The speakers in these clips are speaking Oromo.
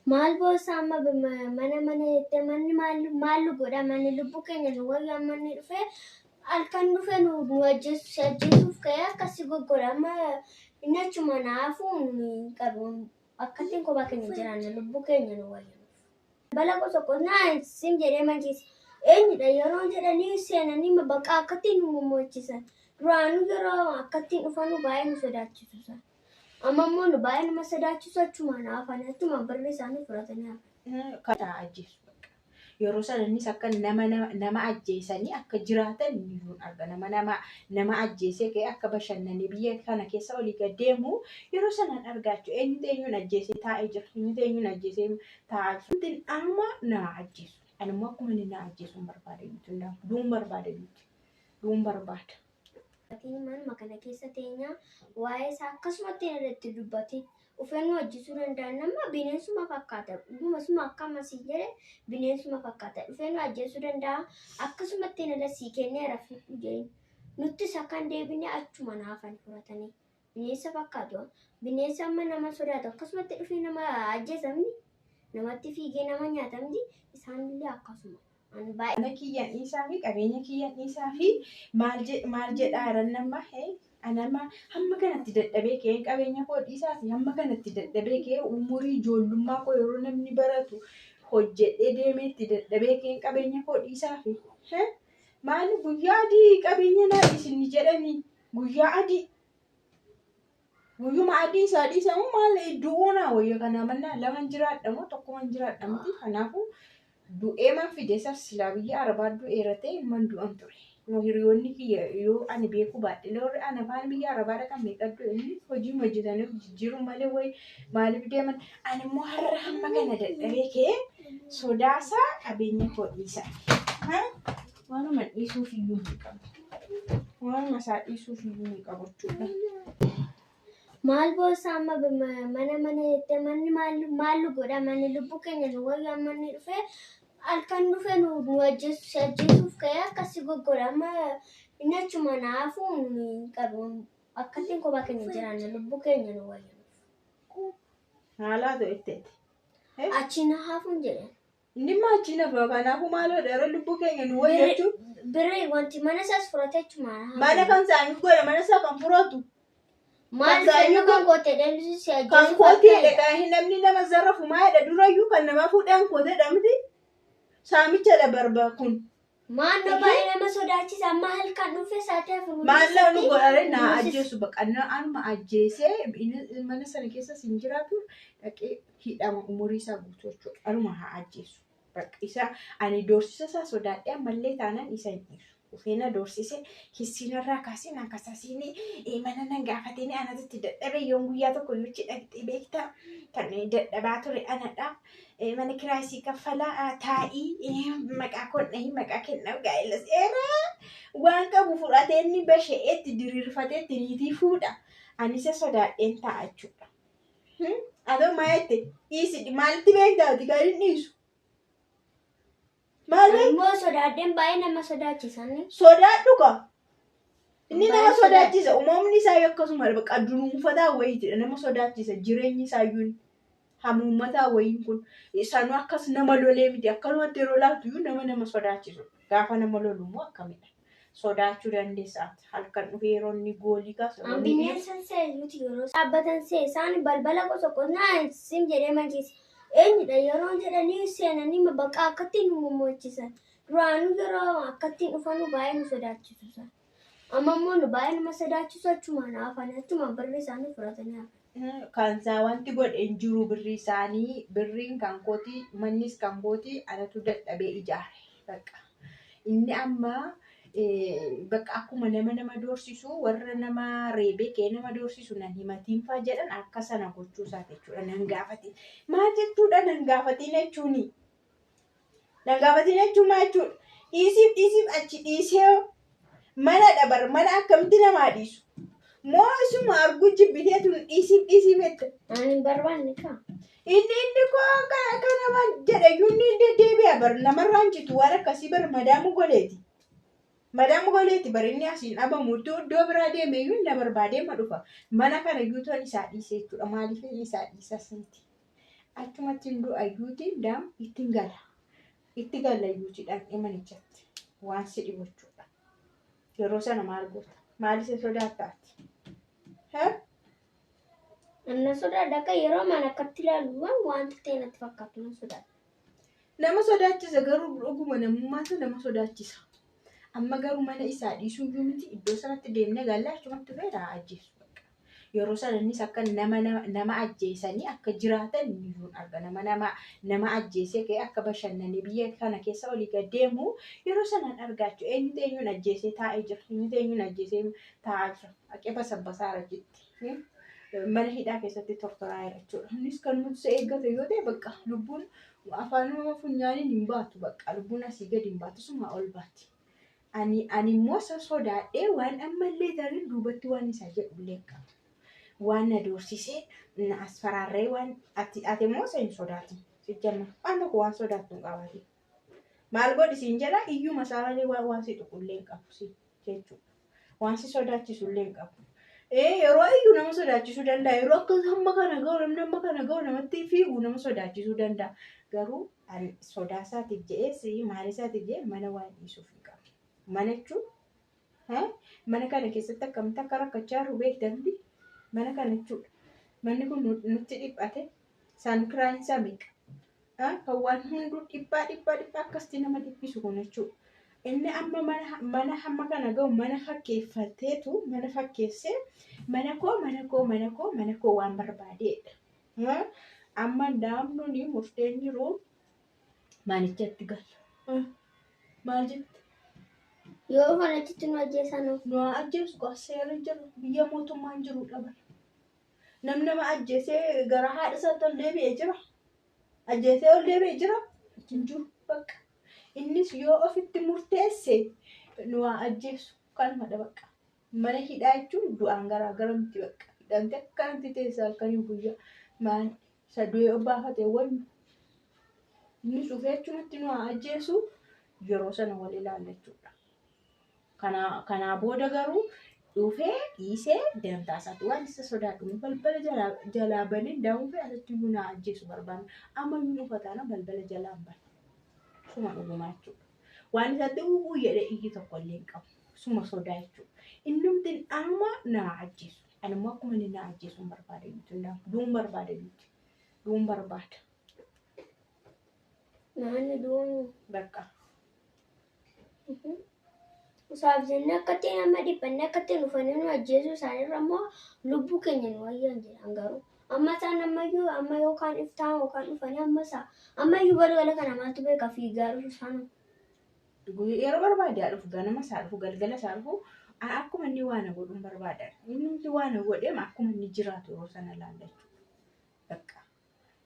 Maal boossa amma mana mana jettee manni maal maal nu godha manni lubbuu keenya nu wayyu amma inni dhufee halkan dhufee nu ajjeesuuf ka'ee akkasi goggodha amma inni achuma naafuu hin qabu akkattiin kophaa keenya jiraanna lubbuu keenya nu wayyu. Bala gosa qonnaa sin jedhee manchiisa. Eenyudha yeroo jedhanii seenanii bakka akkattiin nu mummochiisan. Duraanuu yeroo akkattiin dhufanu baay'ee nu sodaachisu isaan. Amma immoo nu baay'ee nama sodaachisu achumaan hafan achumaan birri isaanii fudhatanii hafan. Kan ajjeesu bakka. Yeroo sana innis akka nama nama ajjeesanii akka jiraatan ni arga. Nama ajjeesee ka'ee akka bashannanee biyya kana keessa olii gad deemu yeroo sanaan argaa jechuudha. Eenyutu eenyuun ajjeesee taa'ee jira? Eenyutu eenyuun ajjeesee taa'aa jira? Wanti amma na ajjeesu. Ani immoo akkuma inni na ajjeesu hin barbaada jechuudha. Du'uun barbaada jechuudha. Du'uun barbaada. Manuma kana keessa teenya waa'ee isaa akkasumatti irratti dubbate ufee nu hojjechuu danda'an nama bineensuma fakkaata. Dhuguma suma akka ammasii jedhe bineensuma fakkaata. Dhufee nu ajjeesuu danda'a. Akkasumatti nala sii kenneera fudhu jedheen. Nuttis akka hin deebine achuma naafan fudhatanii. Bineensa fakkaatu. Bineensa amma nama sodaatu akkasumatti dhufee nama ajjeesamni namatti fiigee nama nyaatamni isaanillee akkasuma. Ani baay'ee Mana kiyyaan dhiisaa fi qabeenya kiyyaan dhiisaa fi maal jedhaa jiran nama anama hamma kanatti dadhabee ka'ee qabeenya koo dhiisaa fi hamma kanatti dadhabee ka'ee umurii ijoollummaa koo yeroo namni baratu hojjedhee deemee itti dadhabee ka'ee qabeenya koo dhiisaa fi maal guyyaa adii qabeenya naa dhiisinni jedhanii guyyaa adii guyyuma adii isaa dhiisamu maal du'uu naa wayya kanaa mannaa laman jiraadha moo tokkuman jiraadha miti kanaafuu du'ee man fide sas silaa biyya arabaa du'eera ta'e man du'an ture. Hiriyoonni kiyya yoo ani beekuu baadhe warri ana afaan biyya arabaa dhaqan meeqa du'e inni hojii hojjetanii jijjiiruu malee wayi maaliif deeman ani immoo har'a hamma kana dadhabee ka'ee sodaasaa qabeenya koo dhiisa. Waanuma dhiisuuf iyyuu hin qabu. Waanuma isaa dhiisuuf iyyuu hin qabu jechuudha. Maal boossa amma mana mana jettee manni maal maal nu godha manni lubbuu keenya nu wayyu amma inni dhufee halkan dhufee nu ajjeesuuf ka'ee akkasi goggodha amma inni achuma naafuu hin qabu akkattiin kophaa keenya jiraanna lubbuu keenya nu wayyu. Haalaa ta'e itteeti. Achi na hafuun jedhan. Inni immoo achi nafa kanaafuu maaloo yeroo lubbuu keenya nu wayyu jechuun Birrii wanti mana isaas fudhatee achuma na mana kan isaanii godha mana isaa kan furatu. Maal Kan fedhu kan koote dhalli si Kan ajjeesuuf kootiidha akka kan namni nama zarrafu maalidha durayyuu kan nama fuudhan kooteedha miti. Saamichadha barba kun. Maannoo baay'ee nama sodaachisa amma halkan dhufe sa'aatii afur Maallaa nu godhare na ajjeesu bakka anuma ajjeesee mana sana keessas hin jiraatu dhaqee hidhama umurii isaa guutuu jechuudha. Anuma haa ajjeesu. Bakka isa ani doorsisa isaa sodaadhee ammallee taanaan isa hin dhiisu. Dhufee na doorsise hissiinarraa kaasee na kasasiinii mana nan gaafatee anatu dadhabe yoon guyyaa tokko yuuchi dhaqxee beektaa kan dadhabaa ture anadha. Mana kiraayisii kaffalaa taa'ii maqaa koon dhahii maqaa kennaa gaa'ela seeraa waan qabu fudhatee inni bashe'eetti diriirfateetti niitii fuudha. Ani isa sodaadheen taa'a jechuudha. Atoo maa jette dhiisi maalitti beektaa ati kan hin dhiisu? Maal beektaa? Immoo sodaadheen baay'ee nama sodaachisan. Sodaadhu ka. Inni nama Baay'ee sodaachisa. Uumamni isaa akkasuma bakka dunuunfataa wayiitidha. Nama sodaachisa. Jireenyi isaa iyyuu hamuummataa wayiin kun sanuu akkas nama lolee miti. Akkanumatti yeroo laattu iyyuu nama nama sodaachisu. Gaafa nama lolu immoo akkamidha? Sodaachuu dandeessa. Halkan dhufee yeroo inni goolii kaasu. An bineensa seeyuuti yeroo dhaabbatan see isaan balbala gosa qonnaa sin jedhee manchiisa. Eenyudha yeroo jedhanii seenanii bakka akkattiin nu mummochiisan. Duraanuu yeroo akkattiin dhufanu baay'ee nu sodaachisu isaan. Amma immoo nu baay'ee nama sodaachisu achuma naafan achuma birri isaanii fudhatanii hafan. Kan isaa wanti godhe hin jiru birri isaanii birriin kan kooti mannis kan kooti anatu dadhabee ijaare bakka. Inni amma bakka akkuma nama nama doorsisu warra nama reebee kee nama doorsisu nan himatiin faa jedhan akka sana gochuu isaati jechuudha nan gaafatin. Maal jechuudha nan gaafatin jechuuni? Nan gaafatin jechuun maal jechuudha? Dhiisiif dhiisiif achi dhiisee mana dabar mana akkamitti namaa dhiisu? Moo isuma arguu jibbitee tun dhiisiif dhiisiif jette? Ani hin barbaanne kaa. Inni koo akka nama jedhe iyyuu inni deddeebi'a bar namarraan citu waan akkasii bar madaamu goleeti. Madaamu goleeti bar inni asiin dhabamu iddoo biraa deeme iyyuu na barbaadee ma dhufa. Mana kana iyyuu toon isaa dhiise jechuudha. Maaliif inni isaa dhiisa santi? Achumatti hin du'a iyyuuti daam ittiin gala. Itti gala iyyuutiidhaan manichatti waan si dhibu jechuudha. Yeroo sana maal goota? Maal isa sodaattaati? Anna sodaadha akka yeroo mana akkatti ilaalu wanta ta'e natti fakkaatu nan sodaadha. Nama sodaachisa garuu dhuguma namummaatu nama sodaachisa. Amma garuu mana isaa dhiisuu iyyuu miti iddoo sanatti deemnee galla achumatti dhufee ajjeesu. Yeroo sana innis akka nama ajjeesanii akka jiraatan iyyuu arga. Nama ajjeesee ka'ee akka bashannanee biyya kana keessa olii gad deemu yeroo sanaan argaa jechuudha. Eenyutu eenyuun ajjeesee taa'ee jira? Eenyutu eenyuun ajjeesee taa'aa jira? Haqee basabbasaara jetti. Mana hidhaa keessatti tortoraa jira jechuudha. Innis kan nuti isa eeggatu yoo ta'e bakka lubbuun afaan funyaaniin hin baatu bakka lubbuun asii gadi hin baatu suma ol baati. Ani immoo isa sodaadhee waan ammallee tarin duubatti waan isaa jedhu illee qaba. Waan na doorsisee na asfaraarree waan ati immoo isa hin sodaatin. Sijjanna waan tokko waan sodaattu hin qabaatin. Maal godhi siin jedha iyyuma isaa malee waan si tuqu illee hin qabu si jechuudha. Waan si sodaachisu illee hin qabu. Yeroo iyyuu nama sodaachisuu danda'a. Yeroo akka hamma kana ga'u namni hamma kana ga'u namatti fiigu nama sodaachisuu danda'a. Garuu sodaa isaatiif jedhee maal isaatiif jedhee mana waan dhiisuuf hin qabu. Mana jechuun mana kana keessatti akkamitti akka rakkachaa jiru beektamti. Mana kana jechuudha. Manni kun nutti dhiphate isaan kiraan isaa meeqa? Kan waan hunduu dhiphaa dhiphaa dhiphaa akkasitti nama dhiphisu kun jechuudha. Inni amma mana hamma kana ga'u mana fakkeeffateetu mana fakkeessee mana koo mana koo mana koo mana koo waan barbaadeedha. Amma daamnuun murteen jiru manichatti gala. Maal jette? Yoo achitti nu ajjeesan Nu ajjeesu seerri jira biyya mootummaan jiru dhaban. Namni nama ajjeesee gara haadha isaatti ol deebi'ee jira. Ajjeesee ol deebi'ee jira. Hin jiru bakka. Innis yoo ofitti murteesse nu ajjeesu kanumadha bakka. Mana hidhaa jechuun du'aan garaa gara miti bakka. Hidhamte akkanatti teessa halkanii guyyaa maal isa du'ee obbaafatee wayyu. Innis dhufee achumatti nu ajjeesu yeroo sana wal ilaalla jechuudha. Kanaa booda garuu dhufee dhiisee dantaa isaatti waan isa sodaadhu balbala jalaa banee daawuu fi asitti iyyuu na ajjeesu barbaanna. Amma iyyuu dhufa taana balbala jalaa hin bane. Suma dhugumaa jechuudha. Waan isatti uuu jedhee iyyi tokko illee hin qabu. Suma sodaa jechuudha. Innumti amma na ajjeesu. Ani immoo akkuma inni na ajjeesu hin barbaada jechuudha. Du'uun barbaada jechuudha. Du'uun barbaada. Naanni du'uun. Bakka. Isaaf jennee akka ittiin amma dhiphannee akka ittiin dhufanii nu ajjeesuu isaaniirra immoo lubbuu keenya nu wayyan jedhan garuu. Amma isaan ammayyuu amma yookaan iftaan yookaan dhufanii amma isaa ammayyuu balbala kana maaltu beeka fiigaa dhufu isaan. Yeroo barbaade haa dhufu ganama isaa dhufu galgala isaa dhufu akkuma inni waan godhuun barbaadan. Inni waan godhee akkuma inni jiraatu yeroo sana ilaalla jechuudha. Bakka.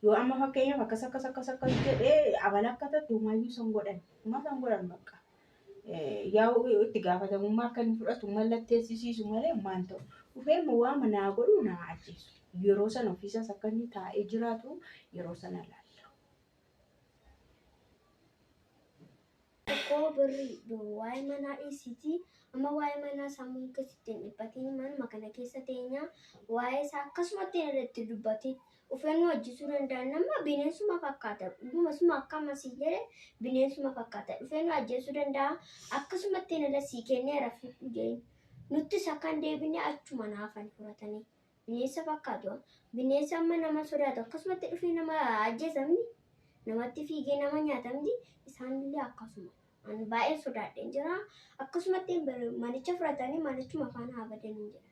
Yoo amma fakkeenyaaf akkas akkas akkas akkas jedhee abala akka ta'e homaayyuu san godhan. Homaa san godhan bakka. Yaa'u itti gaafatamummaa akka inni fudhatu mallatteessisiisu malee maal ta'u. Dhufee immoo waan naa godhu naa ajjeesu. Yeroo sana ofiisaas akka inni taa'ee jiraatu yeroo sana ilaalla. Tokko birri waa'ee manaa dhiisitii amma waa'ee manaa sammuu keessatti hin dhiphatiin manuma kana keessa teenya waa'ee isaa akkasumatti irratti dubbatin ufee nu hojjechuu danda'an nama bineensuma fakkaata dhuguma suma akka ammasii jedhe bineensuma fakkaata dhufee nu ajjeesuu danda'a akkasumatti irra sii kenneera fudhu jedhin nuttis akka hin deebine achuma naafan fudhatanii bineensa fakkaatu bineensa amma nama sodaatu akkasumatti dhufee nama ajjeesamni namatti fiigee nama nyaatamni isaanillee akkasuma. Ani baay'ee sodaadheen jira. Akkasumatti manicha fudhatanii manichuma faana haa badanii jedha.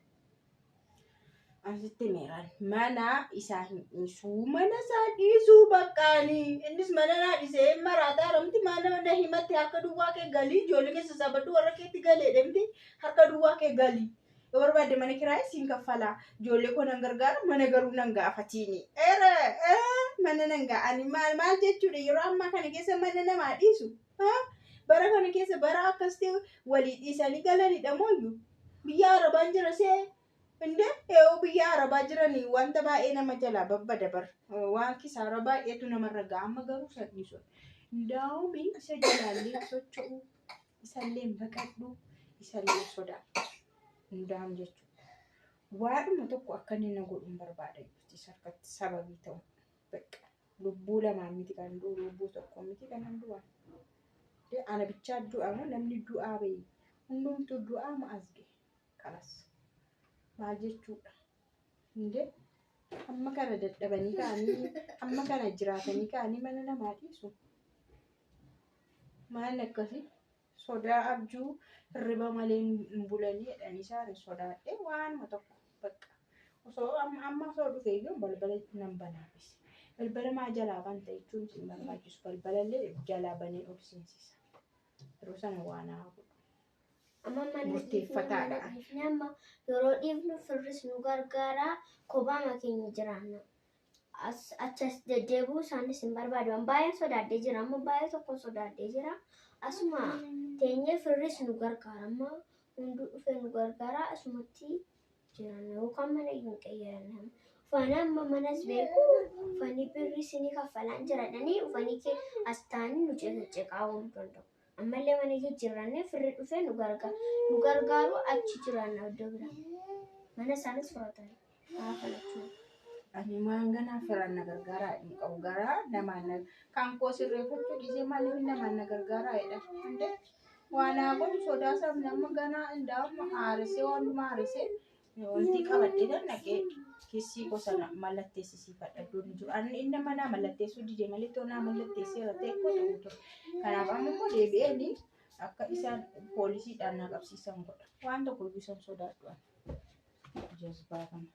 Asitti meeraan mana isaa hin dhiisuu mana isaa dhiisuu bakkaani innis mana naa dhiisee maraataa haramti mana na himatti harka duwwaa kee galii ijoollee keessa sassaabbadhu warra keetti galee deemti harka duwwaa kee galii yoo barbaadde mana kiraayii siin kaffalaa ijoollee koo nan gargaara mana garuu nan gaafatiini ere mana nan gaa'ani maal maal jechuudha yeroo ammaa kana keessa mana namaa dhiisu bara kana keessa bara akkasitti walii dhiisanii galanidha mooyyuu biyya arabaan jira see Inde yoo biyya arabaa jiranii wanta baay'ee nama jalaa babbada bar waan kisaara baay'eetu namarra ga'a amma garuu salphisu. Ndaa'umi isa jalaallee socho'u isallee baqadhu isallee sodaadhu. Ndaa'am jechuudha. Waadhuma tokko akka inni na godhu hin barbaada jechuudha isa harkatti sababii ta'u. Bakka. Lubbuu lamaan miti kan du'u, lubbuu tokko miti kan du'an. Ana bichaa du'a moo namni du'aa bahi? Hundumtuu du'aa ma as gahe? Kalas. Maal jechuudha? Indee amma kana dadhabanii ka'anii, amma kana jiraatanii ka'anii mana namaa dhiisu. Maal akkasii? Sodaa abjuu hirriba malee hin bulanii jedhanii isaan sodaadhee waanuma tokko bakka. Osoo amma osoo dhufee iyyuu balbala nan banaafis. Balbala maa jalaa banta jechuun hin barbaachisu. Balbalallee jalaa banee ol seensisa. Yeroo sana waan haa godhu. Amma mana Murteeffataadha. Dhiifne amma yeroo dhiifnu firris nu gargaara, kophaama keenya jiraanna. As achas deddeebi'uu isaanis hin barbaadu. An baay'een sodaadhee jira. Amma baay'ee tokko sodaadhee jira. Asuma teenyee firris nu gargaara. Amma hunduu dhufee nu gargaara. Asumatti jiraanna. Yookaan mana iyyuu hin qayyaranna. Uffanni amma manas beeku uffanni birri isinii kaffalaan jiradhanii uffanni kee as taa'anii nu ceqaa ooluu danda'u. Ammallee mana jijjiirrannee firri dhufee nu gargaara. Nu gargaaru achi jiraanna iddoo biraa. Mana isaanis fudhatanii. Haa falachuu. Ani waan ganaa firaan na gargaaraa hin qabu. Garaa namaan na kan koo sirreeffachuu dhiisee maaliif namaan na gargaaraa jedha. Hundee waan haa godhu sodaa sabni amma ganaa indaa'uma haaresee waanuma haaresee wanti qabadhee nan dhaqee kissii gosa mallatteessisiifadha iddoon hin jiru. Ani inni manaa mallatteessuu dide malee too naa mallatteesseera ta'e koo ta'u ture. Kanaaf amma immoo deebi'een akka isaan poolisiidhaan na qabsiisan godha. Waan tokko iyyuu isaan sodaadhu ani. Jazbaa kana.